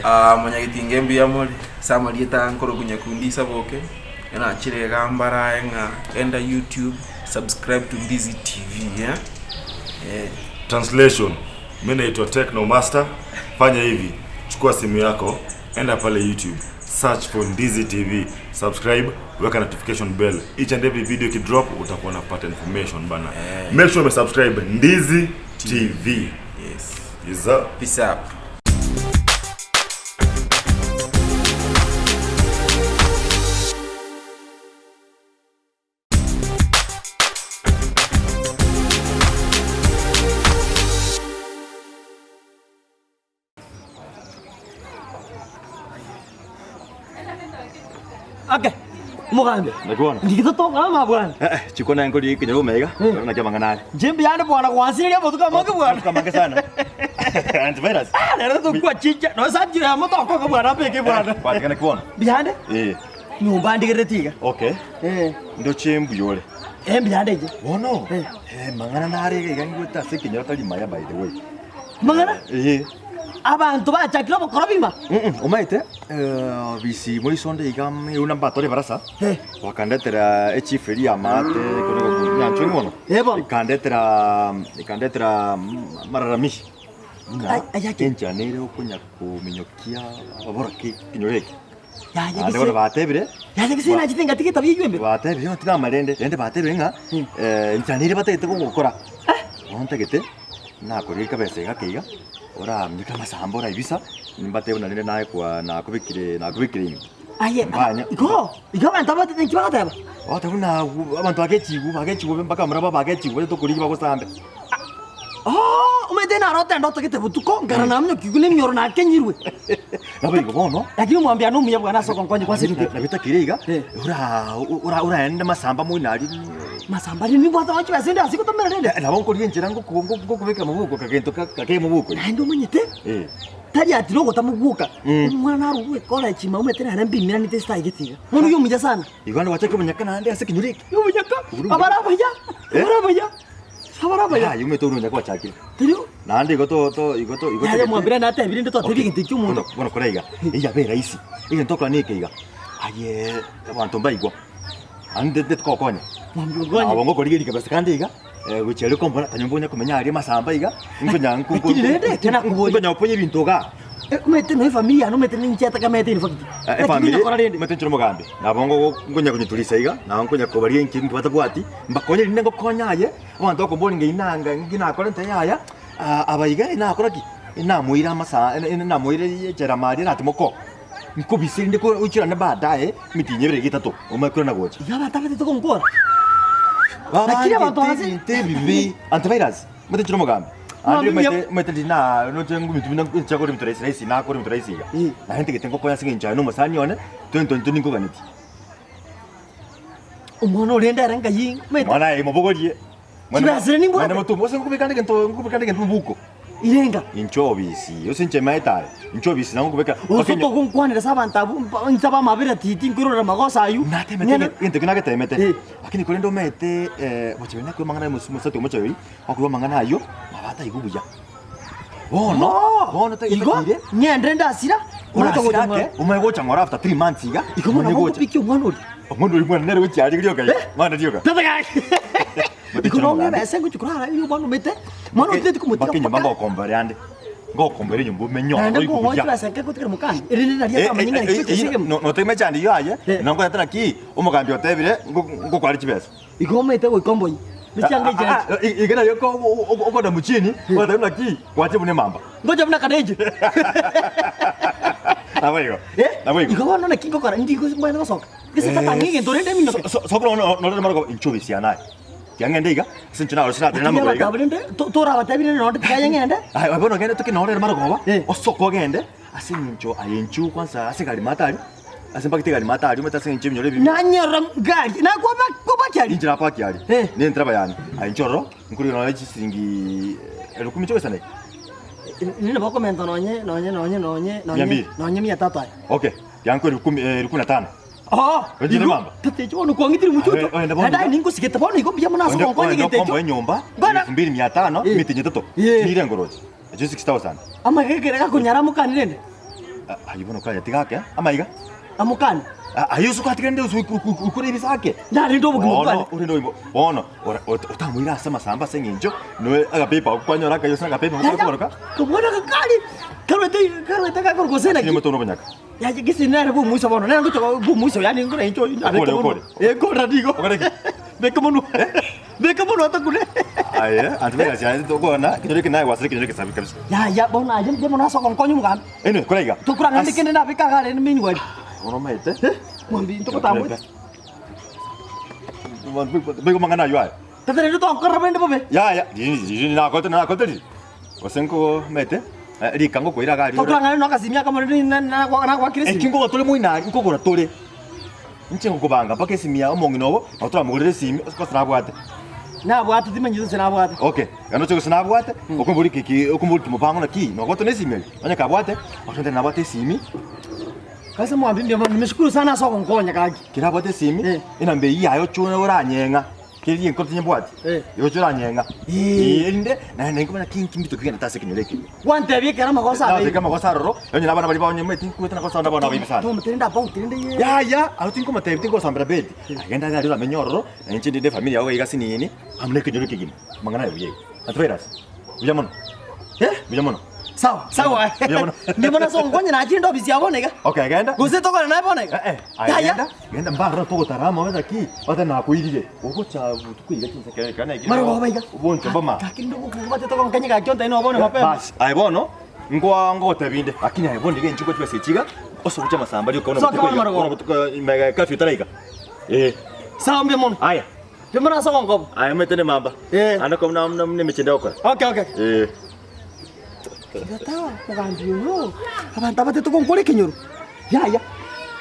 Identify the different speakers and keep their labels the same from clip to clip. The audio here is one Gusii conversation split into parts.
Speaker 1: Ah, Monyagetinge mbuya more, ase amarieta aya nkorokwa Nyakundi Isaboke, nachire iga mbarae ng'a genda YouTube, subscribe to Ndizi TV eh, eh.
Speaker 2: Translation, Mi naitwa Techno Master, fanya hivi, chukua simu yako, enda pale YouTube, search for Ndizi TV, subscribe, weka notification bell. Each and every video ikidrop utakuwa unapata information bana. Make sure umesubscribe Ndizi TV.
Speaker 1: Yes.
Speaker 2: Yes, sir.
Speaker 1: Peace up.
Speaker 3: Ake, omogambi,
Speaker 4: Nakwana.
Speaker 3: nki totokora ama bwana?
Speaker 4: Eh, eh, chikwana nkori ekenyoro omega, oro naki amang'ana are.
Speaker 3: Inche mbuya ande bwana gwansireria amatuko amange bwana.
Speaker 4: Amatuko amange sana. Antivirus.
Speaker 3: Ah, rero tokwa chincha, nonya sanchire amo tokoka bwana mbeke bwana.
Speaker 4: Kwatigana ki bono?
Speaker 3: Mbuya ande,
Speaker 4: Eh,
Speaker 3: nyomba ndigerereti iga.
Speaker 4: okay.
Speaker 3: Eh,
Speaker 4: Ndoche mbuya ore.
Speaker 3: eh mbuya ande inche.
Speaker 4: Bono,
Speaker 3: Eh.
Speaker 4: eh, mang'ana nare iga iga ngwete ase ekenyoro tari maya by the way.
Speaker 3: Amang'ana?
Speaker 4: Eh.
Speaker 3: Abanto bachakire obokora bima.
Speaker 4: Mm, Omaete, eh, bisi moisonde iga euna mbatore ebarasa,
Speaker 3: Eh.
Speaker 4: bakandetera echief eria y'amaate ekero egoku- nyanchori mono.
Speaker 3: Eh, bono.
Speaker 4: Ekandetera ekandetera mm, amalalamishi ng'a
Speaker 3: Ai- ai, ake.
Speaker 4: enchana ere okonya kominyokia ababoroki ekenyoro eke.
Speaker 3: Yaya
Speaker 4: Naende
Speaker 3: gese
Speaker 4: bono batebire,
Speaker 3: yaya gese nachete ngatiga etabia eywo embe.
Speaker 4: batebire ng'a tiga amarende, rende batebire ng'a eh, enchana ere batagete kogokora, bono ntagete Nakorire kabesa iga ake iga, oraminyeke amasambo oraibisa, nimbatebie buna rende naye kwa nakobekire nakobekire ime.
Speaker 3: Aye,
Speaker 4: Mbanya.
Speaker 3: igo, igo abanto aba ninki bagoteba?
Speaker 4: Bagoteba buna abwo abanto bagechigwe bagechigwe mpaka bamura babe bagechigwe bache tokorigia bagosambe.
Speaker 3: Oh, omanyete narote endoto gete botuko, nkara naminyokiigwe na emioro nakenyirwe.
Speaker 4: Nabo igo bono,
Speaker 3: Lakini omwambia nomuya bwana ase ogonkonya kwa ase
Speaker 4: nabio takire iga,
Speaker 3: Eh.
Speaker 4: ora ora oraende masamba moino aria
Speaker 3: Masamba aria nimbwate onye chibesa inde ase gotomera rende.
Speaker 4: Nabo nkoria enchera ngoku ngokobekera mobuko kagento kake mobuko.
Speaker 3: Naende omanyete,
Speaker 4: Eh.
Speaker 3: tari ati nogotamoguoka,
Speaker 4: Mm.
Speaker 3: omwana narure ecollege ime omanyete nere mbimiranete ase tagete iga. Bono oyio omuya sana.
Speaker 4: Igo naende gwachaka komanyaka naende ase ekenyoro eke.
Speaker 3: Omunyaka,
Speaker 4: Obure
Speaker 3: abare abaya,
Speaker 4: Eh?
Speaker 3: abare abaya, abare abaya.
Speaker 4: Aye omanyete ore onyaka gwachakire.
Speaker 3: Tari
Speaker 4: Naende igo to to igo to igo
Speaker 3: Yaya
Speaker 4: togete-
Speaker 3: mwambire natebire inde totebie
Speaker 4: Okay.
Speaker 3: egento ekio omonto.
Speaker 4: Bono bono kora iga, eyabe erahisi, egento okora neke iga, aye abanto mbaigwa. Naende nde tokogokonya.
Speaker 3: Mwambire
Speaker 4: Nabo ngokorigeria kabisa kande iga, eh, gochia aria kombora kanyomba onya komenya aria masamba iga, nkonya nko- nko-
Speaker 3: Lakini rende, ekero nakoboria.
Speaker 4: nkonya goponya ebinto igaa.
Speaker 3: Eh, omanyete nonya efamiri yane omanyete ninche etakamete in fact.
Speaker 4: Eh,
Speaker 3: Lakini
Speaker 4: efamiri,
Speaker 3: nakora rende.
Speaker 4: omanyete inche nomogambi, nabo ngogo nkonya konyetulisa iga, nabo nkonya kobaria inki inki batabwati, mbakonye rinde ngokonya aye, abanto bakomboria ng'a inanga inki nakorete yaya, ah, aba iga inakora ki? Inamoira amasa ina inamoira echela maria natimoka oo. Nkobise rinde ko oichorane baadaye emitinyi ebere iga etato omanye korana gocha.
Speaker 3: Iga abanto abatete gonkora. Lakini abanto
Speaker 4: Babangete
Speaker 3: ase-
Speaker 4: ebinto ebibe antivirus omanyete inche nomogambi Ande
Speaker 3: Omogambi
Speaker 4: omanyete omanyete ndiri na noche ebinto buna nche kore ebinto rahisi rahisi nakore ebinto rahisi iga.
Speaker 3: Eh.
Speaker 4: Naende ntagete ngokonya ase eng'encho aye na omosani one, twenty intwe ninkoganetie.
Speaker 3: Omwana orende ere ngai omanyete.
Speaker 4: Mwana aye mobogorie.
Speaker 3: Chibesa nimbwate.
Speaker 4: Mwene motumo ose nkobeka ande egento nkobeka ande egento mobuko.
Speaker 3: Irenga.
Speaker 4: Inche obisi, ose inche maete aye. Inche obisi nabo nkobeka.
Speaker 3: Ose togonkwanera ase abanto abwo mba- inche abamabera titi nkoirorera amagoso aywo.
Speaker 4: Natemete
Speaker 3: Ng'ende-
Speaker 4: ege- egento ekio nagetemete.
Speaker 3: Eh.
Speaker 4: Lakini korende omanyete eh, gochia nakoigwa amang'ana ya omosi omosati omochori, akoigwa amang'ana ayio, nabo ataigwa buya. Bono,
Speaker 3: Oh,
Speaker 4: bono tagete
Speaker 3: igo
Speaker 4: kire,
Speaker 3: ng'ende ndasira
Speaker 4: orasire
Speaker 3: gocha
Speaker 4: ake,
Speaker 3: ng'ora.
Speaker 4: omanye gocha ng'ora after 3 months iga,
Speaker 3: Igo bono
Speaker 4: omanye
Speaker 3: nabo
Speaker 4: gocha.
Speaker 3: nkobikia omwana oria.
Speaker 4: Omwana oria mwana nere gochia aria rioka iga, mwana rioka.
Speaker 3: Tata gaki. Igo nong'e ebesa ngochia korara erio omwana omete, mwana otete komotiga
Speaker 4: Mpaka enyomba
Speaker 3: mpaka-
Speaker 4: ngokombora ande. Ngokombora enyomba omenye ororo
Speaker 3: Naende
Speaker 4: oigwe
Speaker 3: nkong'oa
Speaker 4: buya.
Speaker 3: chibesa nke ngotigera mokani, erinde naria
Speaker 4: Eh, eh,
Speaker 3: atamanye ng'a
Speaker 4: eh,
Speaker 3: naki
Speaker 4: eh,
Speaker 3: chibesa egemo.
Speaker 4: no- noteme echando eyio aye,
Speaker 3: Eh.
Speaker 4: nonkorete naki, omogambi otebire, ngo- ngokware chibesa.
Speaker 3: Igo omanyete goika ombonye, ne chianga echi
Speaker 4: Ah, ah, ah, iga nario ko- o- o- okoenda mochini, ogoteba naki, gwacha buna emamba.
Speaker 3: Ngocha buna karenche.
Speaker 4: Nabo igo.
Speaker 3: Eh,
Speaker 4: Nabo igo.
Speaker 3: igo bono naki ngokora, ndi mbwene gosoka. Gese tata ng'e egento rende eminyoke.
Speaker 4: So- so- sokoro no- norore marogoba inche obisia naye. Tiga ng'ende iga, ase inche narosire natende
Speaker 3: Lakini
Speaker 4: namagoro iga.
Speaker 3: abatabo rende, to- torabatebie rende nonye tiga aye ng'ende.
Speaker 4: Aye bono genda toke norore marogoba,
Speaker 3: Eh.
Speaker 4: osoke ogende, ase eng'encho aye inchuo kwanza ase egari matari, ase mbagete egari matari omanyete ase eng'encho ebinyoro ebi.
Speaker 3: Nanyora gari, nakwaba kwabaki aria.
Speaker 4: Inche napaki aria,
Speaker 3: Eh.
Speaker 4: ne entereba yane, aye inche ororo, nkorire nonye chisiringi elfu kumi chigoisana iga.
Speaker 3: Rende bakomenta nonye nonye nonye nonye
Speaker 4: Mia
Speaker 3: nonye
Speaker 4: mbili.
Speaker 3: nonye mia tatu aye.
Speaker 4: Okay, tiga nkoe elfu kumi elfu kumi na tano.
Speaker 3: Oo,
Speaker 4: Oye,
Speaker 3: igo,
Speaker 4: mamba.
Speaker 3: tata echo bono kwang'itire omochie
Speaker 4: Oye,
Speaker 3: ocho.
Speaker 4: oye, bono
Speaker 3: Naende aye
Speaker 4: iga.
Speaker 3: ningosigete bono igo mbuya mono ase
Speaker 4: Onde
Speaker 3: ogonkonya
Speaker 4: onde
Speaker 3: egento
Speaker 4: okomboa
Speaker 3: ekio.
Speaker 4: enyomba
Speaker 3: Bana-
Speaker 4: elfu mbili mia tano
Speaker 3: Eh.
Speaker 4: emitinyi etato
Speaker 3: Eh.
Speaker 4: chire ngoroche echio 6000
Speaker 3: Amagekere gakonyara mokani rende.
Speaker 4: Ayio bono kanyatiga ake, amaiga.
Speaker 3: Amokani.
Speaker 4: Ayio ase okatiga rende ase oikure ebisa ake.
Speaker 3: Narende obogima
Speaker 4: Bono
Speaker 3: bwane.
Speaker 4: orende obogima bono ora otamoira ase amasamba ase eng'encho noe agapepa ako kwanyora akayo ase agapepa ako koboroka.
Speaker 3: Kobwana gakari karwete karwete gakoro gose naki.
Speaker 4: Lakini moto obonyaka.
Speaker 3: Yaani gese nere bw'omoiso bono nere ngocha bw'omoiso yaani ngore inche oyo
Speaker 4: Okore, okore.
Speaker 3: Eh kora nigo.
Speaker 4: Okore ki?
Speaker 3: Beka monwa. Beka monwa otakune.
Speaker 4: Aye, anto begasi aye tokona ekenyoro eke naye gwasire ekenyoro ekesabi kabisa.
Speaker 3: Yaya bono aye mbuya mono ase ogonkonya omogambi.
Speaker 4: Anyway, kora iga.
Speaker 3: Tokorang'ana kende nabeka iga rende meanwhile.
Speaker 4: Bono omanyete.
Speaker 3: Mwambi ntogotambocha.
Speaker 4: Baigo amang'ana aywo aya.
Speaker 3: Tata rende togokorera bende bobe.
Speaker 4: Yaya, riri nakorete nakorete riri. Gose nkomanyete, rika ngokoira iga aria ore.
Speaker 3: Tokorang'ana nogasimi akamo rende nagoakire esimi.
Speaker 4: Eki nkogora tore moino aria, nkogora tore. Inche ngokobanga mpaka esimi ya omong'ina obo, nabo toramogorere esimi, ase gose nabwate.
Speaker 3: Nabwate timanyeti gose nabwate.
Speaker 4: Okay, ekero ndoche gose nabwate, okomoboria ki ki okomoboria kimopango naki, nogotwa na esimi eye? Onye kabwate, otontebia nabwate esimi.
Speaker 3: Sasa mwambie mbuya mono, nimeshukuru sana ase ogonkonya gaki.
Speaker 4: Kero abwate esimi,
Speaker 3: Eh.
Speaker 4: enamba eyio yaye oche oranyeng'a, keri enko tinyebwati,
Speaker 3: Eh.
Speaker 4: igo oche oranyeng'a.
Speaker 3: Eh.
Speaker 4: Erinde, naende nkomanya ki nki mbito kegenda ase ekenyoro eke.
Speaker 3: Gwantebia ekero amagoso abeire.
Speaker 4: Nabeke amagoso aroro, onye nabana baria banyometi, nkwete nagoso abana abaibi sana.
Speaker 3: Tomoterende about rende ye.
Speaker 4: Yaya, aro tinkomotebia tingosambera bed. Agende iga aria oramenye ororo, na inche ndinde efamiri yao iga asinini, amo na ekenyoro ekegima. Amang'ana aye buya igo. Atoirase. Buya mono.
Speaker 3: Eh?
Speaker 4: Buya mono.
Speaker 3: Sawa, sawa.
Speaker 4: Buya mono.
Speaker 3: Mbuya mono ase ogonkonya nachire inde ofisi yao bono iga.
Speaker 4: Okay, genda.
Speaker 3: Gose tokore naye bono iga.
Speaker 4: Eh, eh, aye
Speaker 3: Yaya.
Speaker 4: genda. Genda mbarora togotara amo naki, bate nakoirire. Ogocha botuko iga chinsa kere ekero naikire.
Speaker 3: Marogoba iga.
Speaker 4: Obonche mbama.
Speaker 3: Gaki rende ogokobwate togonkanye gaki ontebi nobono mapema.
Speaker 4: Bas, aye bono nkoa ngogotebia inde, lakini aye bono iga inche ngochia ase echiga, osogoche amasamba rioka bono
Speaker 3: Soka
Speaker 4: botuko
Speaker 3: bono
Speaker 4: iga,
Speaker 3: marogoba.
Speaker 4: bono botuko ime curfew taraika. Eh.
Speaker 3: Sawa mbuya mono.
Speaker 4: Aya.
Speaker 3: Mbuya mono ase ogonkoba.
Speaker 4: Aye omanyete ne mamba.
Speaker 3: Eh.
Speaker 4: Ande ko na na emechie ogokora.
Speaker 3: Okay, okay.
Speaker 4: Eh.
Speaker 3: Tata, omogambi oyo, abanto abatete gonkora ekenyoro, yaya,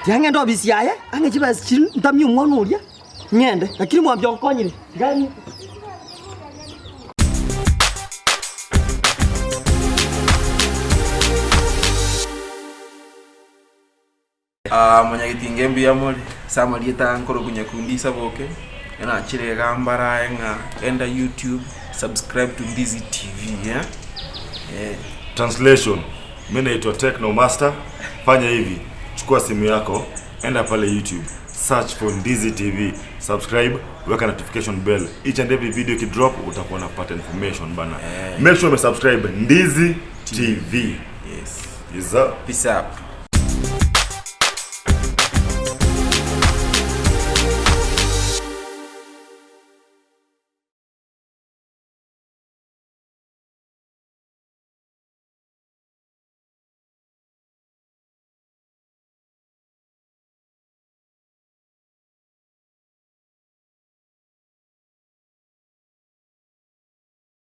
Speaker 3: tiga ng'ende ofisi yaye, ang'e chibesa chiria ntamie omwana oria, ng'ende, lakini omogambi onkonyire, tiga ng'ende.
Speaker 1: Aa monyagetinga mbuya more, ase amarieta nkorokwa Nyakundi Isaboke, nachire iga mbarae ng'a genda YouTube, subscribe to Ndizi TV eh, eh.
Speaker 2: Translation, mi naitwa Techno Master. Fanya hivi, chukua simu yako, enda pale YouTube, search for Ndizi TV, subscribe, weka notification bell. Each and every video ikidrop utakuwa unapata information bana. Make sure umesubscribe Ndizi TV.
Speaker 1: Yes.
Speaker 2: Is up.
Speaker 1: Peace up.